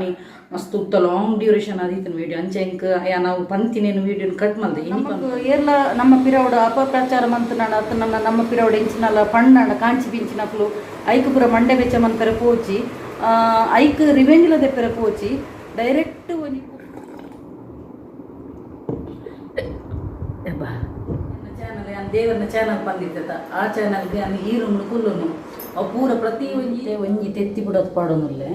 ಆನಿ ಮಸ್ತ್ ಉತ್ತ long duration ಆದಿತ್ತಿನ video. ಅಂಚೆ ಎಂಕ್ ಯಾನ್ ಅವು ಪಂತಿನೇನು ವೀಡಿಯೋನ್ ಕಟ್ ಮಲ್ದೆ ಇನಿ. ನಮಕ್ ಏರ್ಲ ನಮ್ಮ ಪಿರವುಡು ಅಪಪ್ರಚಾರ ಮಂತುನಾಂಡ ಅತ್ತ ನನ್ನ ನಮ್ಮ ಪಿರವುಡು ಎಂಚಿನಲ ಪಣ್ಣಾಂಡ ಕಾಂಚಿ ಪಿಂಚಿನಕ್ಲು ಐಕ್ ಪೂರ ಮಂಡೆ ಬೆಚ್ಚ ಮನ್ಪೆರೆ ಪೋಚಿ, ಐಕ್ ರಿವೆಂಜ್ಲ ದೆಪ್ಪೆರೆ ಪೋಚಿ. ಡೈರೆಕ್ಟ್ ಒಂಜಿ ಚಾನಲ್ ಯಾನ್ ದೇವರನ ಚಾನಲ್ ಪಂದಿತ್ತ, ಆ ಚಾನಲ್ಗೆ ಯಾನ್ ಈ ರೂಮ್ ಕುಲ್ಲುನು. ಅವು ಪೂರ ಪ್ರತಿ ಒಂಜಿ ಒಂಜಿ ತೆತ್ತಿ ಬುಡತ್ ಪಾಡೊಂದುಲ್ಲೆ.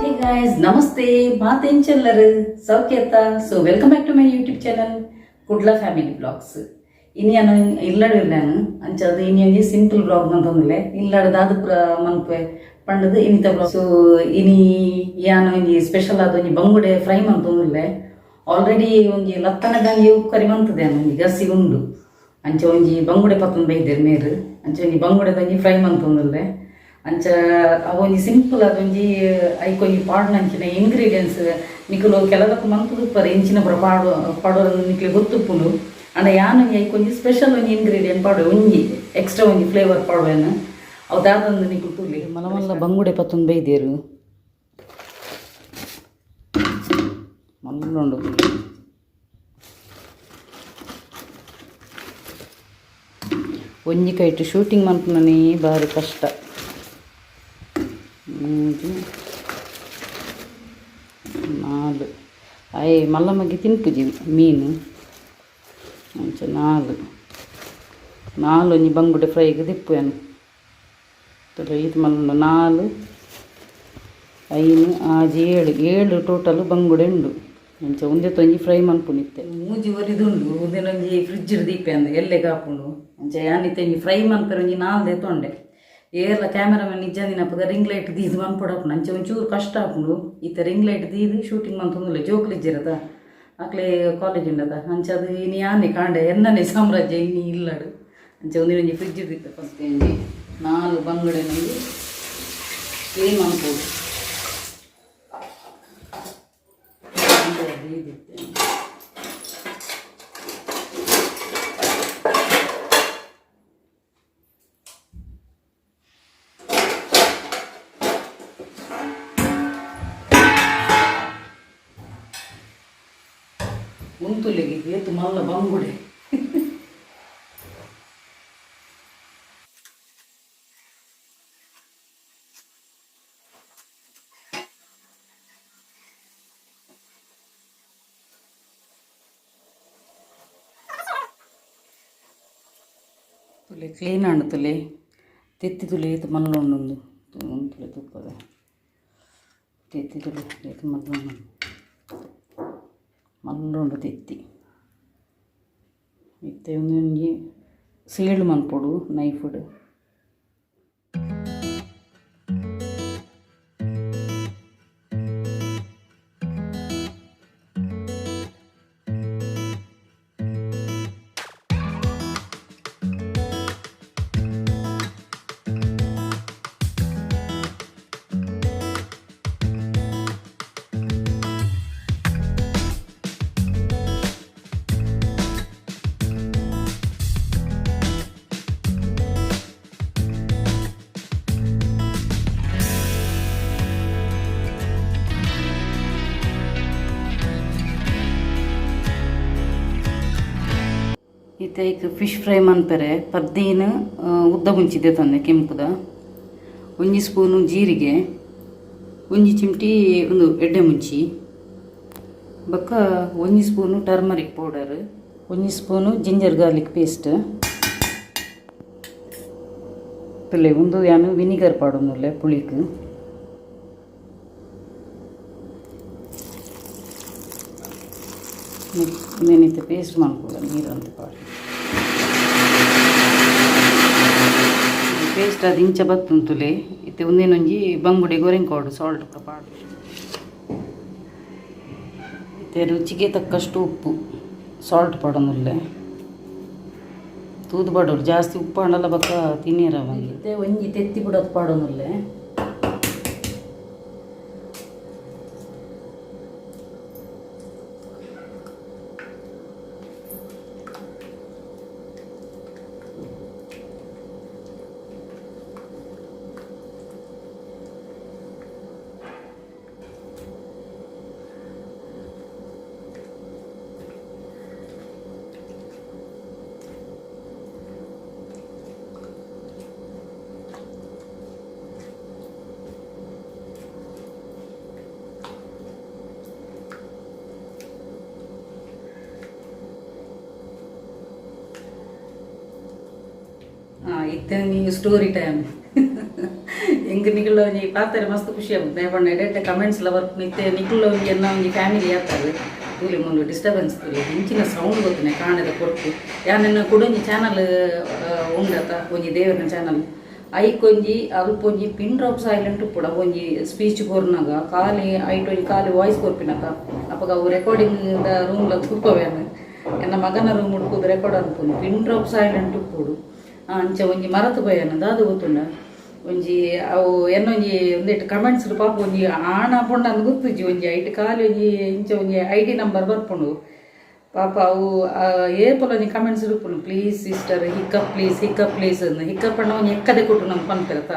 ಹೇ ಗಾಯ್ಸ್, ನಮಸ್ತೆ. ಮಾತೆಂಚೆಲ್ಲರು ಸೌಖ್ಯತ? So welcome back to my YouTube channel Kudla family blogs. ಇನಿ ನಾನು ಇಲ್ಲಡು ಇಲ್ಲಾನು ಅಂಚಾದ ಇನಿ ಒಂಜಿ ಸಿಂಪಲ್ ಬ್ಲಾಗ್ ಮಂತೊಂದುಲ್ಲೆ. ಇಲ್ಲಡು ದಾದಪುರ ಮನ್ಪೆ ಪಂಡದು ಇನ್ನಿತ ಬ್ಲಾಗ್. ಸೊ ಇನಿ ಯಾನ್ ಒಂಜಿ ಸ್ಪೆಷಲ್ ಆದ ಒಂಜಿ ಬಂಗುಡೆ ಫ್ರೈ ಮಂತೊಂದುಲ್ಲೆ. ಆಲ್ರೆಡಿ ಒಂಜಿ ಲತ್ತನದಂಜಿ ಉಕ್ಕರಿ ಮಂತದೆ ಒಂಜಿ ಗಸಿ ಉಂಡು. ಅಂಚ ಒಂಜಿ ಬಂಗುಡೆ ಪತ್ತೊಂದು ಬೈದೆರ್ ಮೇರು. ಅಂಚ ಒಂಜಿ ಬಂಗುಡೆದಂಜಿ ಫ್ರೈ ಮಂತೊಂದುಲ್ಲೆ. ಅಂಚ ಅವು ಒಂಜಿ ಸಿಂಪಲ್ ಆದ ಒಂಜಿ ಐಕೊಂಜಿ ಪಾಡ್ನಂಚಿನ ಇಂಗ್ರೀಡಿಯೆಂಟ್ಸ್ ನಿಕುಲು ಕೆಲದಕ್ಕೆ ಮಂತುದುಪ್ಪರ್, ಇಂಚಿನ ಪೂರ ಪಾಡು ಪಾಡೋರು ನಿಕ್ಲೆ ಗೊತ್ತುಪ್ಪುಂಡು. ಅಂಡ ಯಾನ್ ಒಂಜಿ ಐಕೊಂಜಿ ಸ್ಪೆಷಲ್ ಒಂಜಿ ಇಂಗ್ರೀಡಿಯೆಂಟ್ ಪಾಡುವೆ, ಒಂಜಿ ಎಕ್ಸ್ಟ್ರಾ ಒಂಜಿ ಫ್ಲೇವರ್ ಪಾಡುವೆನು. ಅವು ದಾದೊಂದು ನಿಕುಲು ತೂಲಿ. ಮಲ್ಲ ಮಲ್ಲ ಬಂಗುಡೆ ಪತ್ತೊಂದು ಬೈದೇರು, ಮಲ್ಲ ಉಂಡು. ಒಂಜಿ ಕೈಟ್ ಶೂಟಿಂಗ್ ಮನ್ಪುನನೇ ಬಾರಿ ಕಷ್ಟ. ಮೂಜಿ, ನಾಲ್. ಆಯೆ ಮಲ್ಲ ಮಗೆ ತಿನ್ಪುಜಿ ಮೀನು. ಅಂಚ ನಾಲ್ ನಾಲ್ ಒಂಜಿ ಬಂಗುಡೆ ಫ್ರೈಗೆ ದಿಪ್ಪುವೆನು. ತೂಲೆ, ಈತ್ ಮಲ್ಲ. ನಾಲ್, ಐನ್, ಆಜಿ, ಏಳು, ಏಳು ಟೋಟಲ್ ಬಂಗುಡೆ ಉಂಡು. ಅಂಚ ಉಂದೆತ ಒಂಜಿ ಫ್ರೈ ಮನ್ಪುನಿತ್ತೆ. ಮೂಜಿ ಒರಿದುಂಡು. ಉಂದೆನೊಂಜಿ ಫ್ರಿಜ್ ದೀಪೆ ಅಂದ್ ಎಲ್ಲೆ ಕಾಪುಂಡು. ಅಂಚ ಯಾನ್ ಇತ್ತೆ ಒಂಜಿ ಫ್ರೈ ಮನ್ಪೆರೆ ಒಂಜಿ ನಾಲ್ ದೆತೊಂಡೆ. ಏರ್ಲ ಕ್ಯಾಮರಾಮನ್ ಇಜ್ಜಂದಿನಪಗ ರಿಂಗ್ ಲೈಟ್ ದೀದ್ ಮನ್ಪೊಡಾಪುಂಡು. ಅಂಚ ಒಂಚೂರು ಕಷ್ಟ ಆಪುಂಡು. ಇತ್ತೆ ರಿಂಗ್ ಲೈಟ್ ದೀದ್ ಶೂಟಿಂಗ್ ಮಂತೊಂದುಲ್ಲೆ. ಜೋಕುಲು ಇಜ್ಜೆರತ, ಅಕ್ಲೆ ಕಾಲೇಜ್ ಉಂಡತ. ಅಂಚ ಅದು ಇನಿ ಯಾನೆ ಕಾಂಡೆ ಎನ್ನನೆ ಸಾಮ್ರಾಜ್ಯ ಇನಿ ಇಲ್ಲಡು. ಅಂಚ ಒಂದಿನೊಂಜಿ ಫ್ರಿಜ್ ದೀಪೆ. ಫಸ್ಟ್ ಒಂಜಿ ನಾಲ್ ಬಂಗುಡೆನೊಂಜಿ ಕ್ಲೀನ್ ಮನ್ಪೊಡು. ದೀದಿತ್ತೆ. ಉಂತುಲೆಗೆ ಏತು ಮಲ್ಲ ಬಂಗುಡೆ! ತುಲೆ, ಕ್ಲೀನ್ ಆಂಡ್. ತುಲೆ, ತೆತ್ತಿ ತುಲೆ, ಏತು ಮಲ್ಲ ಉಂಡು. ಉಂತುಲೆ, ತುಪ್ಪದ ತೆತ್ತಿ ತುಲೆ, ಏತು ಮಲ್ಲ ಉಂಡು. ಮಲ್ಲ ಉಂಡು ತೆತ್ತಿ. ಇತ್ತೆ ಒಂಜಿ ಸೀಳು ಮನ್ಪೊಡು ನೈಫ್ಡ್. ಇತ್ತೆ ಐಕ್ ಫಿಶ್ ಫ್ರೈ ಮನ್ಪೆರೆ ಪರ್ದೀನ್ ಉದ್ದ ಮುಂಚಿ ತಂದೆ ಕೆಂಪುದ, ಒಂಜಿ ಸ್ಪೂನು ಜೀರಿಗೆ, ಒಂಜಿ ಚಿಮ್ಟಿ ಒಂದು ಎಡ್ಡೆ ಮುಂಚಿ, ಬೊಕ್ಕ ಒಂಜಿ ಸ್ಪೂನು ಟರ್ಮರಿಕ್ ಪೌಡರ್, ಒಂಜಿ ಸ್ಪೂನು ಜಿಂಜರ್ ಗಾರ್ಲಿಕ್ ಪೇಸ್ಟ್. ತುಲೆ, ಉಂದು ಯಾನ್ ವಿನಿಗರ್ ಪಾಡೊಂದುಲ್ಲೆ ಪುಳಿಕ್. ಉಂದೆನ್ ಪೇಸ್ಟ್ ಮನ್ಪೊಡು, ನೀರು ಅಂತ ಪಾಡಿ. ಪೇಸ್ಟ್ ಅದು ಇಂಚ ಬತ್ತುಂತುಲೆ. ಇತ್ತೆ ಉಂದೆನೊಂಜಿ ಬಂಗುಡೆ ಗೊರೆಂಕೋಡು ಸಾಲ್ಟ್ ಪೂರ ಪಾಡ್. ಇತ್ತೆ ರುಚಿಗೆ ತಕ್ಕಷ್ಟು ಉಪ್ಪು, ಸಾಲ್ಟ್ ಪಾಡೊಂದುಲ್ಲೆ. ತೂದು ಪಾಡೋಡು, ಜಾಸ್ತಿ ಉಪ್ಪು ಆಂಡಲ ಬೊಕ್ಕ ತಿನ್ಯರ. ಇತ್ತೆ ಒಂಜಿ ತೆತ್ತಿ ಬುಡತ್ ಪಾಡೊಂದುಲ್ಲೆ. ಇತ್ತೆ ಸ್ಟೋರಿ ಟೈಮ್. ಎಂಕ್ ನಿಕುಲ ಒಂಜಿ ಪಾತೆರ ಮಸ್ತ್ ಖುಷಿ ಆಪುಂಡು. ದಾಯೆ ಪಂಡ ಎಡ್ಡೆ ಕಮೆಂಟ್ಸ್ ಲ ಬರ್ಪುಂಡು. ಇತ್ತೆ ನಿಕುಲ ಒಂಜಿ ಎನ್ನ ಒಂಜಿ ಫ್ಯಾಮಿಲಿ ಆತಾರೆ. ತೂಲೆ ಮುಂದು ಡಿಸ್ಟರ್ಬೆನ್ಸ್ ತೂಲೆ, ಇಂಚಿನ ಸೌಂಡ್ ಗೊತ್ತುನೆ ಕಾಣದ ಕೊಟ್ಟು. ಯಾನ್ ಎನ್ನ ಕುಡೊಂಜಿ ಚಾನಲ್ ಉಂಡತ, ಒಂಜಿ ದೇವರನ ಚಾನಲ್. ಐಕೊಂಜಿ ಅಲ್ಪ ಒಂಜಿ ಪಿನ್ ಡ್ರಾಪ್ ಸೈಲೆಂಟ್ ಉಪ್ಪುಡ. ಒಂಜಿ ಸ್ಪೀಚ್ ಕೊರ್ನಾಗ ಖಾಲಿ ಐಟ್ ಒಂಜಿ ಖಾಲಿ ವಾಯ್ಸ್ ಕೊರ್ಪಿನಕ. ಅಪಗ ಅವು ರೆಕಾರ್ಡಿಂಗ್ ದ ರೂಮ್ ಲ ತೂಪವೇನು. ಎನ್ನ ಮಗನ ರೂಮ್ ಉಡ್ಕುದು ರೆಕಾರ್ಡ್ ಅನ್ಪುನು. ಪಿನ್ ಡ್ರಾಪ್ ಸೈಲೆಂಟ್ ಉಪ್ಪುಡು. ಅಂಚ ಒಂಜಿ ಮರತು ಪೋಯನ ದಾದ ಗೊತ್ತುಂಡ, ಒಂಜಿ ಅವು ಎನ್ನೊಂಜಿ ಒಂದಿಟ್ಟು ಕಮೆಂಟ್ಸ್ ಪಾಪ ಒಂಜಿ ಆಣ ಪೊಂಡ ಅಂದ್ ಗೊತ್ತುಜ್ಜಿ. ಒಂಜಿ ಐಟ್ ಖಾಲಿ ಒಂಜಿ ಇಂಚ ಒಂಜಿ ಐಡಿ ನಂಬರ್ ಬರ್ಪುಂಡು. ಪಾಪ ಅವು ಏಪಲ ಒಂಜಿ ಕಮೆಂಟ್ಸ್ ಇಪ್ಪುಂಡು, "Please sister, hiccup please, hiccup please" ಅಂದ್. ಹಿಕ್ಕಪ್ ಪಂಡ ಒಂಜಿ ಎಕ್ಕದೆ ಕೊಟ್ಟು ನಮ್ಗೆ ಪನ್ಪೆರತ.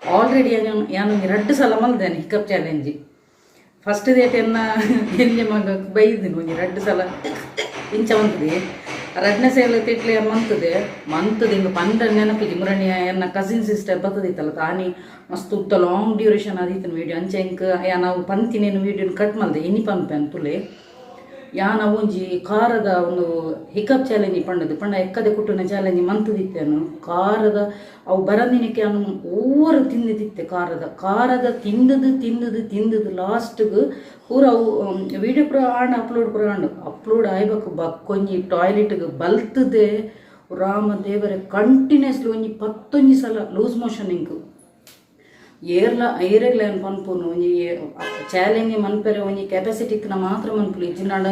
ಆಲ್ರೆಡಿ ಯಾನ್ ಒಂಜಿ ರಡ್ಡ್ ಸಲ ಮಲ್ದೇನೆ ಹಿಕ್ಕಪ್ ಚಾಲೆಂಜ್. ಫಸ್ಟ್ ಡೇಟ್ ಎನ್ನ ಎಲ್ಯ ಮಗ ಬೈದಿನಿ. ಒಂಜಿ ರಡ್ಡ್ ಸಲ ಇಂಚ ಮಂತದೆ, ರಡ್ಡನೇ ಸಲ ತಿಟ್ಲೆ ಮಂತದೆ ಮಂತದೆ. ಹಿಂಗೆ ಪಂಡ ನೆನಪಿಜಿ. ಮುರಣಿಯ ಎನ್ನ ಕಸಿನ್ ಸಿಸ್ಟರ್ ಬತ್ತದಿತ್ತಲ್ಲ ತಾನಿ, ಮಸ್ತ್ ಉದ್ದ ಲಾಂಗ್ ಡ್ಯೂರೇಷನ್ ಆದಿತ್ತು ವೀಡಿಯೋ. ಅಂಚೆ ಇಂಕ್ ಯಾ ನಾವು ಪಂತಿನೇನು ವೀಡಿಯೋನ ಕಟ್ ಮಲ್ದೆ. ಇನಿ ಪನ್ಪೆ ತುಲೆ. ಯಾನ ಒಂಜಿ ಖಾರದ ಒಂದು ಹಿಕಪ್ ಚಾಲೆಂಜ್ ಪಂಡದು ಪಂಡ ಎಕ್ಕದೆ ಕುಟ್ಟುನ ಚಾಲೆಂಜ್ ಮಂತದಿತ್ತೇನು. ಖಾರದ ಅವು ಬರಂದಿನಕ್ಕೆ ಅನು ಓವರ್ ತಿಂದಿದ್ದಿತ್ತೆ. ಖಾರದ ಖಾರದ ತಿಂದದು ತಿಂದದು ತಿಂದದು ಲಾಸ್ಟ್ಗೆ ಪೂರ ಅವು ವೀಡಿಯೋ ಪೂರ ಆಂಡ್, ಅಪ್ಲೋಡ್ ಪೂರ ಆಂಡ್. ಅಪ್ಲೋಡ್ ಆಯ್ಬೇಕು ಬಕ್ಕೊಂಜಿ ಟಾಯ್ಲೆಟ್ಗೆ ಬಲ್ತದೆ. ರಾಮ ದೇವರೇ, ಕಂಟಿನ್ಯೂಸ್ಲಿ ಒಂಜಿ ಪತ್ತೊಂಜಿ ಸಲ ಲೂಸ್ ಮೋಷನ್ ಇಂಕ್. ಏರ್ಲ ಏರೆಗ್ಲ ಏನು ಪನ್ಪುನು, ಒಂಜಿ ಚಾಲೆಂಜ್ ಮನ್ಪೆರೆ ಒಂಜಿ ಕೆಪಾಸಿಟಿ ಇತ್ತಿನ ಮಾತ್ರ ಮನ್ಪುಲು. ಇಜ್ಜಿನಾಡ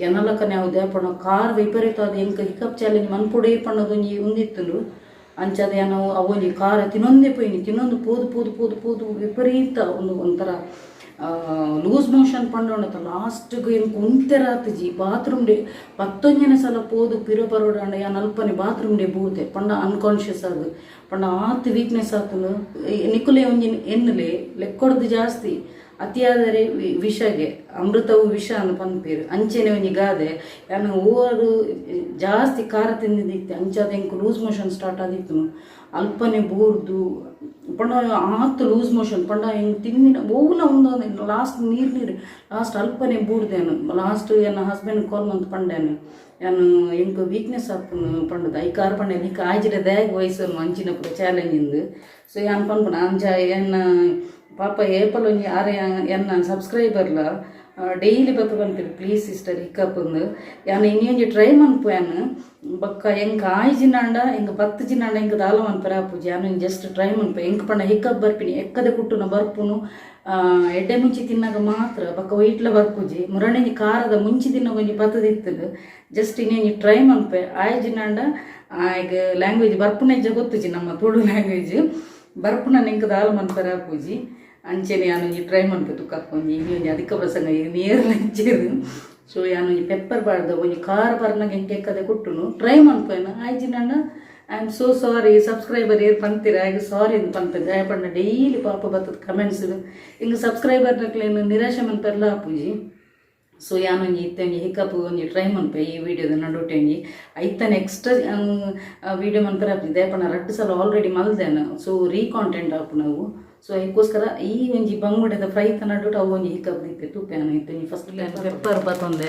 ಎನ್ನಲಕ್ಕನೆ ಅವು ದೇಪಣ ಕಾರ್ ವಿಪರೀತ. ಅದು ಎಂಕ್ ಹಿಕಪ್ ಚಾಲೆಂಜ್ ಮನ್ಪುಡೇ ಪಣ್ಣದು ಒಂಜಿ ಉಂದಿತ್ತುಂಡು. ಅಂಚಾದ ಏನೋ ಅವೊಂಜಿ ಖಾರ ತಿನ್ನೊಂದೇ ಪೋಯಿನಿ. ತಿನ್ನೊಂದು ಪೋದು ಪೋದು ಪೋದು ಪೋದು ವಿಪರೀತ ಒಂದು ಒಂಥರ ಲೂಸ್ ಮೋಷನ್ ಪಂಡೋಣತ. ಲಾಸ್ಟ್ಗೆ ಎಂಕ್ ಉಂತೆರಾತುಜಿ. ಬಾತ್ರೂಮ್ ಡೆ ಪತ್ತೊಂಜನೆ ಸಲ ಪೋದು ಪಿರ ಪರೋಡಾಂಡ ಯಾನ್ ಅಲ್ಪನೆ ಬಾತ್ರೂಮ್ ಡೆ ಬೂತೆ. ಪಂಡ ಅನ್ಕಾನ್ಷಿಯಸ್ ಆದ್. ಪಂಡ ಆತ್ ವೀಕ್ನೆಸ್ ಆತುಂಡು. ನಿಕುಲೆ ಒಂಜಿ ಎನ್ನುಲೆ ಲೆಕ್ಕೊಡ್ದು ಜಾಸ್ತಿ ಅತಿಯಾದರೆ ವಿಷಗೆ, ಅಮೃತವು ವಿಷ ಅಂದ್ ಪನ್ಪೆರ್. ಅಂಚೆನೆ ಒಂಜಿ ಗಾದೆ. ಯಾನ್ ಓವರು ಜಾಸ್ತಿ ಖಾರ ತಿಂದಿದ್ದಿತ್ತೆ. ಅಂಚಾದ ಎಂಕ್ ಲೂಸ್ ಮೋಷನ್ ಸ್ಟಾರ್ಟ್ ಆದಿತ್ತುನು. ಅಲ್ಪನೆ ಬೂರ್ದು ಪಂಡ ಆತ್ ಲೂಸ್ ಮೋಷನ್ ಪಂಡ ಎಂಕ್ ತಿಂದಿನ ಓವುಲ ಉಂದು ಲಾಸ್ಟ್ ನೀರು ನೀರು. ಲಾಸ್ಟ್ ಅಲ್ಪನೆ ಬೂರ್ದೇನು. ಲಾಸ್ಟ್ ಎನ್ನ ಹಸ್ಬೆಂಡ್ ಕಾಲ್ ಮಂತ್ ಪಂಡೇನು ಯಾನ್, ಎಂಕ್ ವೀಕ್ನೆಸ್ ಆಪುಂಡು ಪಂಡದು. ಐಕಾರ್ ಪಂಡೆ, ನಿಕ್ ಆಜಿಡ ದಾಗ್ ವಯಸ್ಸು ಅಂಚಿನ ಪೂರ ಚಾಲೆಂಜ್ ಇಂದು. ಸೊ ಯಾನ್ ಪನ್ಪುನ ಅಂಚ ಎನ್ನ ಪಾಪ ಏಪಲ್ ಒಂಜಿ ಆರ್ ಎನ್ನ ಸಬ್ಸ್ಕ್ರೈಬರ್ಲ ಡೈಲಿ ಬತ್ತ ಪನ್ಪೆರ್, "ಪ್ಲೀಸ್ ಸಿಸ್ಟರ್, ಹಿಕ್ಕಪ್" ಅಂದ್. ಯಾನ್ ಇನಿ ಒಂಜಿ ಟ್ರೈ ಮನ್ಪು ಯಾನ್. ಬೊಕ್ಕ ಎಂಕ್ ಆಯ್ಜಿನಾಂಡ, ಎಂಕ್ ಬತ್ತಿಜಿನಾಂಡ ಎಂಕ್ ದಾಲ ಮನ್ಪೆರೆ ಆಪುಜಿ. ಯಾನ್ ಜಸ್ಟ್ ಟ್ರೈ ಮನ್ಪೆ. ಎಂಕ್ ಪಂಡ ಹಿಕ್ಕಪ್ ಬರ್ಪಿನಿ, ಎಕ್ಕದೆ ಕುಟ್ಟುನ ಬರ್ಪುನು ಎಡ್ಡೆ ಮುಂಚಿ ತಿನ್ನಾಗ ಮಾತ್ರ. ಬೊಕ್ಕ ವೈಟ್ಲ ಬರ್ಪುಜಿ. ಮುರಣಿ ಖಾರದ ಮುಂಚಿ ತಿನ್ನಾಗ ಒಂಜಿ ಬತ್ತದಿತ್ತುಂಡು. Just ಇನ್ನೊಂಜಿ try ಮನ್ಪೆ. ಆಯ್ಜಿನಾಂಡ ಈಗ ಲ್ಯಾಂಗ್ವೇಜ್ ಬರ್ಪುನೆಜ್ಜ ಗೊತ್ತುಜಿ. ನಮ್ಮ ತುಳು ಲ್ಯಾಂಗ್ವೇಜ್ ಬರ್ಪುನ ಎಂಕ್ ದಾಲ ಮನ್ಪೆರೆ ಆಪುಜಿ. ಅಂಚೆನೆ ಯಾನ್ ಒಂಜಿ ಟ್ರೈ ಮನ್ಪೆ ತುಕ್ಕ. ಒಂಜಿ ಇನಿ ಒಂಜಿ ಅಧಿಕ ಪ್ರಸಂಗ ನೇರ್ ಲಂಚೇರು. ಸೊ ಯಾನ್ ಒಂಜಿ ಪೆಪ್ಪರ್ ಪಾಡ್ದ ಒಂಜಿ ಖಾರ ಪರ್ನಾಗ ಎಂಕ್ ಎಕ್ಕದೆ ಕುಟ್ಟುನು try ಮನ್ಪೇನು. ಆಯ್ಜಿನಾಂಡ I am so sorry. Subscriber ಏರ್ ಪಂತೀರ ಆಗ ಸಾರಿ ಅಂತ ಪನ್ಪೆ. ದಾಯೆ ಪಂಡ ಡೈಲಿ ಪಾಪ ಬತ್ತದ ಕಮೆಂಟ್ಸ್. ಹಿಂಗೆ ಸಬ್ಸ್ಕ್ರೈಬರ್ ನಕ್ಲೇನು ನಿರಾಶೆ ಮನ್ಪೆರ್ಲ ಆಪುಜಿ. ಸೊ ಯಾನ್ ಒಂಜಿ ಇತ್ತೆ ಒಂಜಿ ಹಿಕಪ್ ಒಂಜಿ ಟ್ರೈ ಮನ್ಪೆ ಈ ವಿಡಿಯೋದ ನಡುಟೆ. ಒಂಜಿ ಐತ ನೆಕ್ಸ್ಟ್ ವಿಡಿಯೋ ಮನ್ಪೆರೆ ಆಪುಜಿ. ದಾಯೆ ಪಂಡ ರಡ್ಡ್ ಸಲ ಆಲ್ರೆಡಿ ಮಲ್ದೇನು. ಸೊ ರೀಕಾಂಟೆಂಟ್ ಆಪುನವು. ಸೊ ಅದಕ್ಕೋಸ್ಕರ ಈ ಒಂಜಿ ಬಂಗುಡೆದ ಫ್ರೈ ನಡುಟು ಅವು ಒಂಜಿ ಹಿಕಪ್ ದಿತ್ತೆ ತೂಪೆ. ಯಾನು ಇತ್ತೆ ಒಂಜಿ ಫಸ್ಟ್ ಪೆಪ್ಪರ್ ಬತ್ತೊಂದೆ.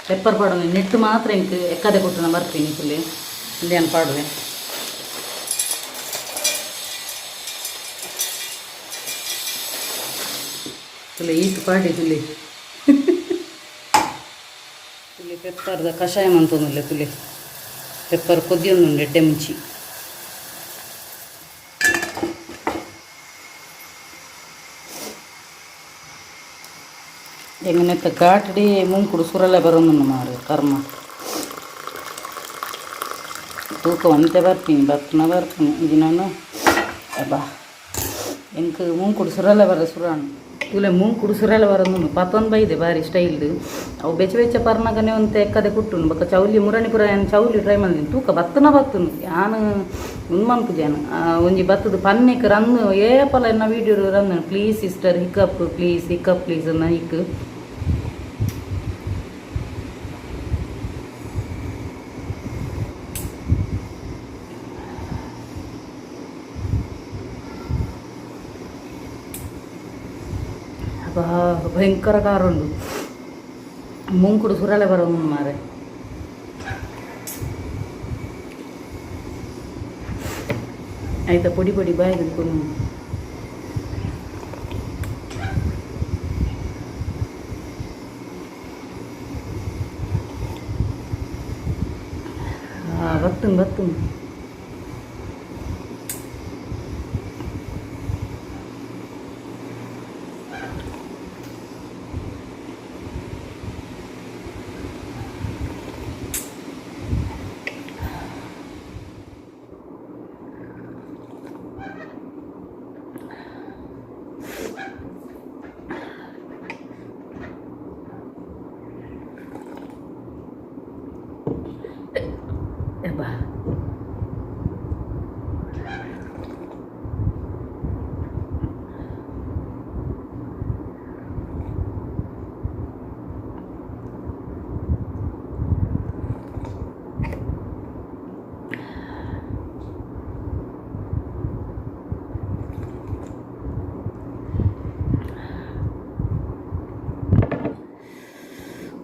ಪೆಪ್ಪರ್ ಪಾಡೊಂದೆ. ನೆಟ್ಟು ಮಾತ್ರ ಎಂಕ್ ಎಕ್ಕದೆ ಕೊಟ್ಟುನ ಬರ್ತೀನಿ ಫುಲ್. ಇಂದೆನ್ ಪಾಡುವೆ. ಫುಲ್ ಈತ್ ಪಾಡಿ ತುಲೆ. ತುಲೆ ಪೆಪ್ಪರ್ದ ಕಷಾಯ ಮಂತೊಂದುಲ್ಲೆ ತುಲೆ. ಪೆಪ್ಪರ್ ಕೊದ್ದಿಯೊಂದುಂಡು ಎಡ್ಡೆ ಮುಂಚಿ. ಎಂಗನೆತ್ತ ಘಾಟ್ಡಿ ಮೂಂಕುಡು ಸುರಲೆ ಬರೋನು ಮಾರೆ ಕರ್ಮ. ತೂಕ ಒಂತೆ ಬರ್ತೀನಿ ಬರ್ತನ ಬರ್ತೀನಿ ಇದು ನಾನು. ಅಬ್ಬಾ, ಎಂಕ್ ಮೂಂಕುಡು ಸುರಲೆ ಬರ ಸುರಾಣು ತೂಲೆ. ಮೂಂಕುಡು ಸುರಲೆ ಬರೋದು ಪತ್ತೊಂದು ಬೈದೆ ಬಾರಿ ಸ್ಟೈಲ್ಡ್. ಅವು ಬೆಚ್ಚ ಬೆಚ್ಚ ಪರ್ನಗನೆ ಒಂತೆ ಎಕ್ಕದೆ ಕುಟ್ಟುನು. ಬೊಕ್ಕ ಚೌಲಿ ಮುರಣಿ ಪುರ ಯಾನ್ ಚೌಲಿ ಟ್ರೈ ಮಲ್ದಿನಿ. ತೂಕ ಬತ್ತನ ಬತ್ತುನು. ಯಾನ್ ಉಂದು ಮನ್ಪುಜಿ ಯಾನ್. ಒಂಜಿ ಬತ್ತದ ಪನ್ನಿಕ್ ರನ್ ಏಪಲ ಎನ್ನ video run, "Please sister, hiccup please, hiccup please" ಅನ್ನ ಹಿಕ್. ಅಬ್ಬಾ, ಭಯಂಕರ ಖಾರ ಉಂಡು. ಮೂಂಕುಡು ಸುರಳೆ ಬರೋನು ಮಾರೆ. ಆಯ್ತಾ ಪೊಡಿ ಪೊಡಿ ಬಾಯಿಗೆ ಕೊನು. ಬತ್ತುನ್ ಬತ್ತುನ್ ಅಬ್ಬಾ.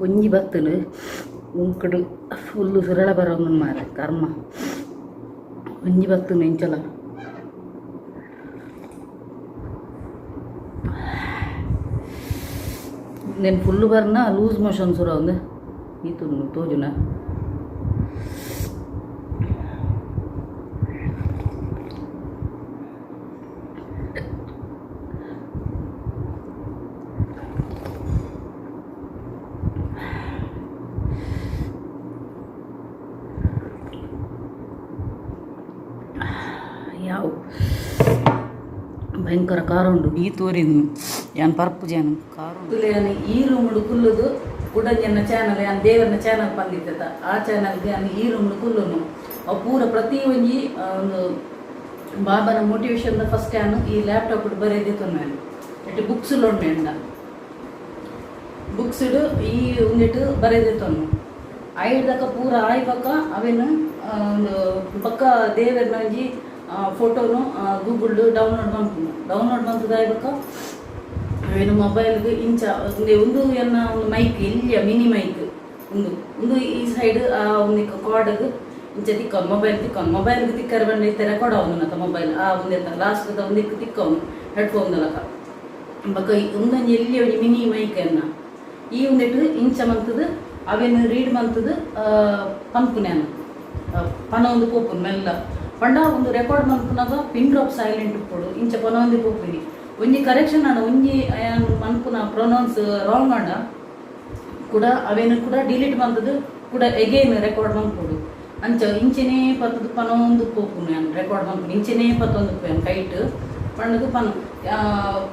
ಒಂಜಿ ಬತ್ತಲು ಉಂಕಡು ಫುಲ್ಲು ಸುರಳ ಬರೋಂಗನ್ ಮಾರೆ ಕರ್ಮ. ಒಂಜಿ ಬತ್ತುನು ಎಂಚಲ నేను ಫುಲ್ಲು ಬರ್ನ ಲೂಸ್ ಮೋಷನ್ ಸುರ ಒಂದು ಈತು ತೋಜುನ. ಯಾವ ಭಯಂಕರ ಖಾರ ಉಂಡು. ಈ ತೋರಿದ್ನು ಯಾನ್ ಪರ್ಪು ಜಾನು ಖಾರ ಉಂಡು. ಈ ರೂಮ್ಡು ಕುಲ್ಲುದು ಕುಡಂಜನ ಚಾನಲ್ ಯಾನ್ ದೇವರನ ಚಾನಲ್ ಬಂದಿತ್ತ, ಆ ಚಾನಲ್ಗೆ ಯಾನ್ ಈ ರೂಮ್ಡು ಕುಲ್ಲುನು. ಅವು ಪೂರ ಪ್ರತಿ ಒಂಜಿ ಒಂದು ಬಾಬಾನ ಮೋಟಿವೇಶನ್ ಫಸ್ಟ್ ಯಾನು ಈ ಲ್ಯಾಪ್ಟಾಪ್ ಬರೆದಿತ್ತು ನಾನು. ಎಟ್ಟು ಬುಕ್ಸ್ ಉಂಡು ಎಂಡ ಬುಕ್ಸ್ ಈ ಒಂದಿಟ್ಟು ಬರೆದಿತ್ತು ಐಡ್ದಕ್ಕ ಪೂರ ಆಯ್ಬಕ್ಕ ಅವೇನು ಒಂದು ಪಕ್ಕ ದೇವರನ ಒಂಜಿ ಫೋಟೋನು ಗೂಗಲ್ ಡೌನ್ಲೋಡ್ ಮಲ್ಪುನು. ಡೌನ್ಲೋಡ್ ಮಲ್ತದ ಅವೇನು ಮೊಬೈಲ್ಗೆ ಇಂಚ ಒಂದೇ ಒಂದು ಎನ್ನ ಒಂದು ಮೈಕ್ ಇಲ್ಲಿಯ ಮಿನಿ ಮೈಕ್ ಒಂದು ಒಂದು ಈ ಸೈಡ್ ಆ ಒಂದು ಕಾರ್ಡ್ಗೆ ಇಂಚ ತಿಕ್ಕೋನು ಮೊಬೈಲ್ ತಿಕ್ಕೋನು. ಮೊಬೈಲ್ಗೆ ತಿಕ್ಕರೆ ಬಂದು ಇತ್ತೆ ರೆಕಾರ್ಡ್ ಅವನು ಮೊಬೈಲ್ ಆ ಒಂದೇ ಲಾಸ್ಟ್ ಒಂದಿಕ್ಕು ತಿಕ್ಕೋನು ಹೆಡ್ಫೋನ್ ದಲಕ. ಬೊಕ್ಕ ಒಂದೊಂಜಿ ಎಲ್ಲಿ ಒಂಜಿ ಮಿನಿ ಮೈಕ್ ಎನ್ನ ಈ ಒಂದಿಟ್ಟು ಇಂಚ ಮಂತದು ಅವೇನು ರೀಡ್ ಮಂತದು ಪನ್ಪುನ್ಯಾನು ಪನ ಒಂದು ಪೋಪುನು ಮೆಲ್ಲ ಪಂಡ ಒಂದು ರೆಕಾರ್ಡ್ ಮನ್ಪುನಾಗ ಪಿನ್ ಡ್ರಾಪ್ ಸೈಲೆಂಟ್ ಉಪ್ಪೊಡು ಇಂಚ ಪನೊಂದು ಪೋಪುನಿ. ಒಂಜಿ ಕರೆಕ್ಷನ್ ಆಂಡ ಒಂಜಿ ಮನ್ಪುನ ಪ್ರೊನೌನ್ಸ್ ರಾಂಗ್ ಆಂಡ ಕೂಡ ಅವೇನು ಕೂಡ ಡಿಲೀಟ್ ಮಂತದು ಕೂಡ ಎಗೈನ್ ರೆಕಾರ್ಡ್ ಮನ್ಪೊಡು. ಅಂಚ ಇಂಚೆನೇ ಪತ್ತದು ಪನೊಂದು ಪೋಪುನು ಯಾನ್ ರೆಕಾರ್ಡ್ ಮನ್ಪುನು ಇಂಚೆನೇ ಪತ್ತೊಂದು ಯಾನ್ ಕೈಟ್ ಪಂಡದು ಪನ್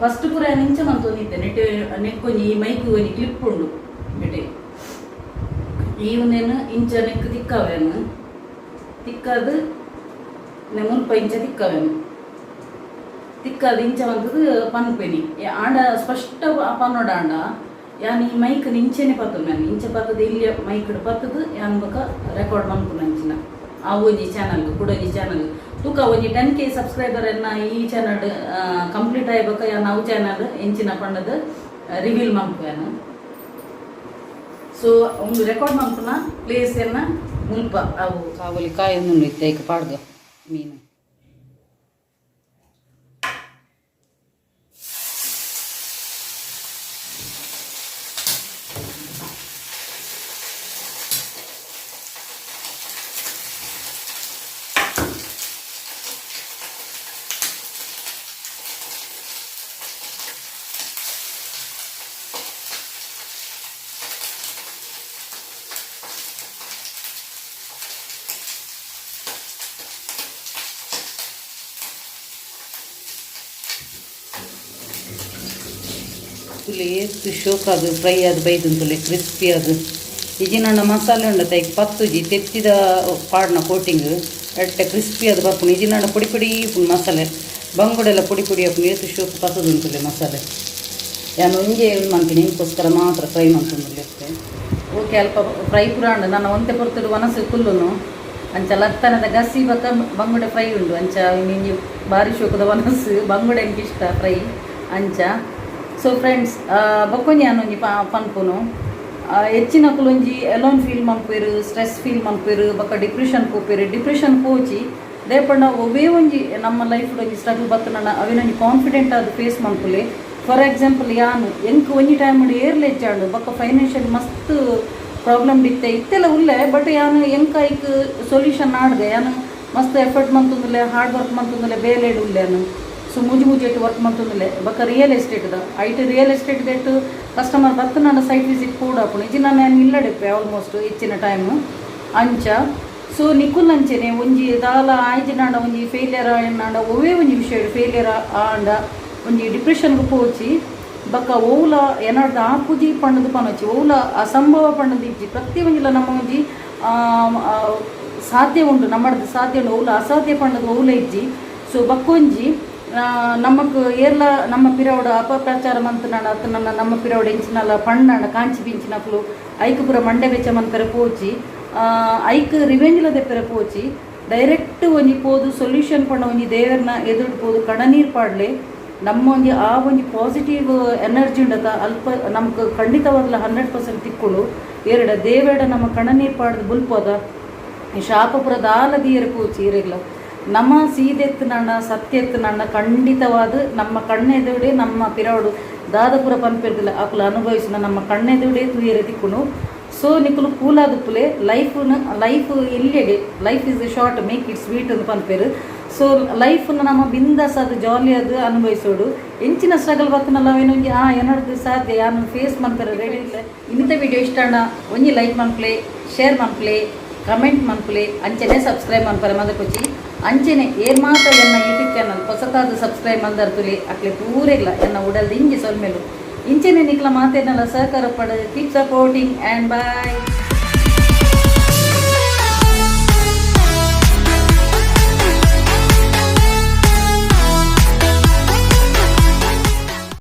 ಫಸ್ಟ್ ಪೂರ ಯಾನ್ ಇಂಚ ಮಂತೊಂದಿತ್ತೆ. ನೆಟ್ ನೆಕ್ಕೊಂಜಿ ಈ ಮೈಕ್ ಒಂಜಿ ಕ್ಲಿಪ್ ಉಂಡು ನೆಟೆ ಈ ಒಂದೇನು ಇಂಚ ನೆಕ್ ತಿಕ್ಕವೇನು ತಿಕ್ಕದು ಮುಲ್ಪ ಇಂಚ ತಿಕ್ಕವೇನು ತಿಕ್ಕದು ಇಂಚ ಬಂತದು ಪನ್ಪೆನಿ ಆಂಡ ಸ್ಪಷ್ಟ ಪನ್ನೋಡ ಆಂಡ ಯಾನ್ ಈ ಮೈಕ್ ಇಂಚೆನೆ ಪತ್ತದು ನಾನು ಇಂಚ ಪತ್ತದು ಇಲ್ಲಿ ಮೈಕ್ ಪತ್ತದು ಯಾನ್ ಬೊಕ ರೆಕಾರ್ಡ್ ಮನ್ಪುನ ಅಂಚಿನ ಆ ಒಂಜಿ ಚಾನಲ್ ಕುಡೊಂಜಿ ಚಾನಲ್ ತೂಕ ಒಂಜಿ 10K subscriber ಎನ್ನ ಈ ಚಾನಲ್ ಕಂಪ್ಲೀಟ್ ಆಯ್ಬಕ ಯಾನ್ ಅವು ಚಾನಲ್ ಎಂಚಿನ ಪಂಡದು ರಿವೀಲ್ ಮನ್ಪು ಯಾನ್. ಸೊ ಒಂದು ರೆಕಾರ್ಡ್ ಮನ್ಪುನ ಪ್ಲೇಸ್ ಎನ್ನ ಮುಲ್ಪ ಅವು ಕಾವಲಿ ಕಾಯಿ ಒಂದು ಇತ್ತೆ ಐಕ್ ಪಾಡ್ಗ ಮೀನು. ತುಲೆ ಏತ್ ಶೋಕ್ ಅದು ಫ್ರೈ ಅದು ಬೈದುಂತುಲೆ ಕ್ರಿಸ್ಪಿ ಅದು ಇಜಿನಂಡ ಮಸಾಲೆ ಉಂಡತ ಐಕ್ ಪತ್ತುಜಿ ತೆತ್ತಿದ ಪಾಡ್ನ ಕೋಟಿಂಗ್ ಎಡ್ಡೆ ಕ್ರಿಸ್ಪಿ ಅದು ಬರ್ಪುಂಡು. ಇಜಿನಂಡ ಪೊಡಿ ಪೊಡಿ ಇಪ್ಪುಂಡು ಮಸಾಲೆ ಬಂಗುಡೆಲ್ಲ ಪೊಡಿ ಪೊಡಿ ಆಪುಂಡು. ಏತ್ ಶೋಕ್ ಪತ್ತುದುಂತುಲೆ ಮಸಾಲೆ. ಯಾನ್ ಒಂಜೇ ಮನ್ಪಿನಿ ಇಂಕೋಸ್ಕರ ಮಾತ್ರ ಫ್ರೈ ಮನ್ಪುಂಡು. ಓಕೆ ಅಲ್ಪ ಫ್ರೈ ಪೂರ ಉಂಡು ನನ್ನ ಒಂತೆ ಪೊರ್ತುಡು ವನಸು ಕುಲ್ಲುನು ಅಂಚ ಲತ್ತನದ ಗಸಿ ಬೊಕ್ಕ ಬಂಗುಡೆ ಫ್ರೈ ಉಂಡು. ಅಂಚ ಇಂಜಿ ಬಾರಿ ಶೋಕದ ವನಸು ಬಂಗುಡೆ ಎಂಕ್ ಇಷ್ಟ ಫ್ರೈ ಅಂಚ. ಸೊ ಫ್ರೆಂಡ್ಸ್ ಬೊಕ್ಕೊಂಜಿ ಯಾನ್ ಒಂಜಿ ಪನ್ಪುನು ಹೆಚ್ಚಿನಕುಲು ಒಂಜಿ ಎಲೋನ್ ಫೀಲ್ ಮನ್ಪುವೆರ್, ಸ್ಟ್ರೆಸ್ ಫೀಲ್ ಮನ್ಪುವೆರ್, ಬೊಕ್ಕ ಡಿಪ್ರೆಷನ್ ಪೋಪೆರ್. ಡಿಪ್ರೆಷನ್ ಪೋಚಿ ದೇಪಂಡ ಒವ್ವೇ ಒಂಜಿ ನಮ್ಮ ಲೈಫ್ ಒಂಜಿ ಸ್ಟ್ರಗಲ್ ಬತ್ತನಂಡ ಅವಿನೊಂಜಿ ಕಾನ್ಫಿಡೆಂಟ್ ಆದ್ ಫೇಸ್ ಮನ್ಪುಲೆ. ಫಾರ್ ಎಕ್ಸಾಂಪಲ್, ಯಾನ್ ಎಂಕ್ ಒಂಜಿ ಟೈಮ್ ಏರ್ಲ ಇಜ್ಜಾಂಡ್, ಬೊಕ್ಕ ಫೈನಾನ್ಷಿಯಲ್ ಮಸ್ತ್ ಪ್ರಾಬ್ಲಮ್ ಇತ್ತೆ. ಇತ್ತೆಲ್ಲ ಉಲ್ಲೆ, ಬಟ್ ಯಾನ್ ಎಂಕ್ ಐಕ್ ಸೊಲ್ಯೂಷನ್ ನಾಡ್ದೆ. ಯಾನ್ ಮಸ್ತ್ ಎಫರ್ಟ್ ಮಂತೊಂದುಲ್ಲೆ, ಹಾರ್ಡ್ ವರ್ಕ್ ಮಂತೊಂದುಲ್ಲೆ, ಬೇಲೆಡ್ ಉಲ್ಲೆ ಯಾನ್. ಸೊ ಮೂಜಿ ಮೂಜಿ ಎಟ್ಟು ವರ್ಕ್ ಮಂತೊಂದುಲ್ಲೆ. ಬೊಕ್ಕ ರಿಯಲ್ ಎಸ್ಟೇಟ್ದ ಐಟ್, ರಿಯಲ್ ಎಸ್ಟೇಟ್ ದೆಟ್ಟು ಕಸ್ಟಮರ್ ಬತ್ತನಾಂಡ ಸೈಟ್ ವಿಸಿಟ್ ಪೋಡಾಪುಂಡು. ಇಜ್ಜಿ ನಾನು ಯಾನ್ ಇಲ್ಲಡೆಪ್ಪೆ ಆಲ್ಮೋಸ್ಟ್ ಹೆಚ್ಚಿನ ಟೈಮ್ ಅಂಚ. ಸೊ ನಿಕುಲ್ ಅಂಚೆನೆ ಒಂಜಿ ದಾಲ ಆಯ್ಜಿನಾಂಡ, ಒಂಜಿ ಫೇಲಿಯರ್ ಆಯ್ನಾಂಡ, ಒವ್ವೇ ಒಂಜಿ ವಿಷಯ ಫೇಲಿಯರ್ ಆಂಡ ಒಂಜಿ ಡಿಪ್ರೆಷನ್ಗೆ ಪೋಚಿ. ಬೊಕ್ಕ ಓಲ ಎನಡ್ದ್ ಆಪುಜಿ ಪಂಡದು ಪನೊಚಿ. ಓಲ ಅಸಂಭವ ಪಂಡದು ಇಜ್ಜಿ. ಪ್ರತಿ ಒಂಜಿಲ ನಮ್ಮ ಒಂಜಿ ಆ, ಆ, ಸಾಧ್ಯ ಉಂಡು, ನಮ್ಮಡ್ದು ಸಾಧ್ಯ ಉಂಡು. ಓಲ ಅಸಾಧ್ಯ ಪಂಡದು ಓಲ ಇಜ್ಜಿ. ಸೊ ಬಕ್ಕೊಂಜಿ ನಮಕ್ ಏರ್ಲ ನಮ್ಮ ಪಿರವುಡು ಅಪಪ್ರಚಾರ ಮಂತುನಾಂಡ ಅತ್ತ ನನ್ನ ನಮ್ಮ ಪಿರವುಡು ಎಂಚಿನಲ ಪಣ್ಣಾಂಡ, ಕಾಂಚಿ ಪಿಂಚಿನಕ್ಲು, ಐಕ್ ಪೂರ ಮಂಡೆ ಬೆಚ್ಚ ಮನ್ಪೆರೆ ಪೋಚಿ. ಐಕ್ ರಿವೆಂಜ್ಲ ದೆಪ್ಪೆರೆ ಪೋಚಿ. ಡೈರೆಕ್ಟ್ ಒಂಜಿ ಪೋದು ಸೊಲ್ಯೂಷನ್ ಪಂಡ ಒಂಜಿ ದೇವರ್ನ ಎದುರು ಪೋದು ಕಣನೀರು ಪಾಡ್ಲೆ. ನಮ್ಮ ಒಂಜಿ ಆ ಒಂಜಿ ಪಾಸಿಟಿವ್ ಎನರ್ಜಿ ಉಂಡತ, ಅಲ್ಪ ನಮ್ಗೆ ಖಂಡಿತವಾಗ್ಲ 100% ತಿಕ್ಕುಂಡು. ಎರಡ ದೇವೆಡ ನಮ್ಮ ಕಣನೀರು ಪಾಡ್ದು ಬುಲ್ಪೋದ. ಈ ಶಾಪಪುರ ದಾಲ ದೀಯರೆ ಪೋಚಿ ಇರೆಗ್ಲ. ನಮ್ಮ ಸೀದೆತ್ತು ನಣ್ಣ, ಸತ್ಯೆತ್ತು ನಣ್ಣ, ಖಂಡಿತವಾದ ನಮ್ಮ ಕಣ್ಣೆದುಡೆ ನಮ್ಮ ಪಿರವಡು ದಾದಪುರ ಪನ್ಪೆರ್ದಿಲ್ಲ, ಅಕುಲು ಅನುಭವಿಸಿನ ನಮ್ಮ ಕಣ್ಣೆದುಡೆ ತೂಯರೆ ತಿಕ್ಕುಂಡು. ಸೊ ನಿಕುಲು ಕೂಲಾದುಪ್ಪುಲೆ. ಲೈಫ್ನ ಲೈಫ್ ಎಲ್ಲಿಗೆ, "Life is short, make it sweet" ಅಂತ ಪನ್ಪೇರು. ಸೊ ಲೈಫ್ನ ನಮ್ಮ ಬಿಂದಾಸ್ ಅದು ಜಾಲಿ ಅದು ಅನುಭವಿಸೋಡು. ಎಂಚಿನ ಸ್ಟ್ರಗಲ್ ಬತ್ತನಲ್ಲ, ಅವೇನೊಂಜಿ ಆ ಎನಡ್ದು ಸಾಧ್ಯ, ಯಾನು ಫೇಸ್ ಮನ್ಪೆರೆ ರೆಡಿ ಇಲ್ಲ. ಇನ್ನಿತ ವಿಡಿಯೋ ಇಷ್ಟ ಅಣ್ಣ ಒಂಜಿ ಲೈಕ್ ಮನ್ಪ್ಲೆ, ಶೇರ್ ಮನ್ಪ್ಲೆ, ಕಮೆಂಟ್ ಮನ್ಪುಲೆ, ಅಂಚನೆ ಸಬ್ಸ್ಕ್ರೈಬ್ ಮನ್ಪರೆ ಮದಕೊಚ್ಚಿ. ಅಂಚನೆ ಏರ್ ಮಾತ ಎನ್ನ ಯೂಟ್ಯೂಬ್ ಚಾನಲ್ ಹೊಸತಾದ ಸಬ್ಸ್ಕ್ರೈಬ್ ಮಂದರ್ತುಲಿ, ಅಕ್ಲೆ ಪೂರೆಗ್ಲ ಎನ್ನ ಉಡಲ್ ದಿಂಜಿ ಸೊಲ್ಮೆಲು. ಇಂಚನೆ ನಿಕ್ಲ ಮಾತೇನಲ್ಲ ಸಹಕಾರ ಪಡ. Keep supporting and bye.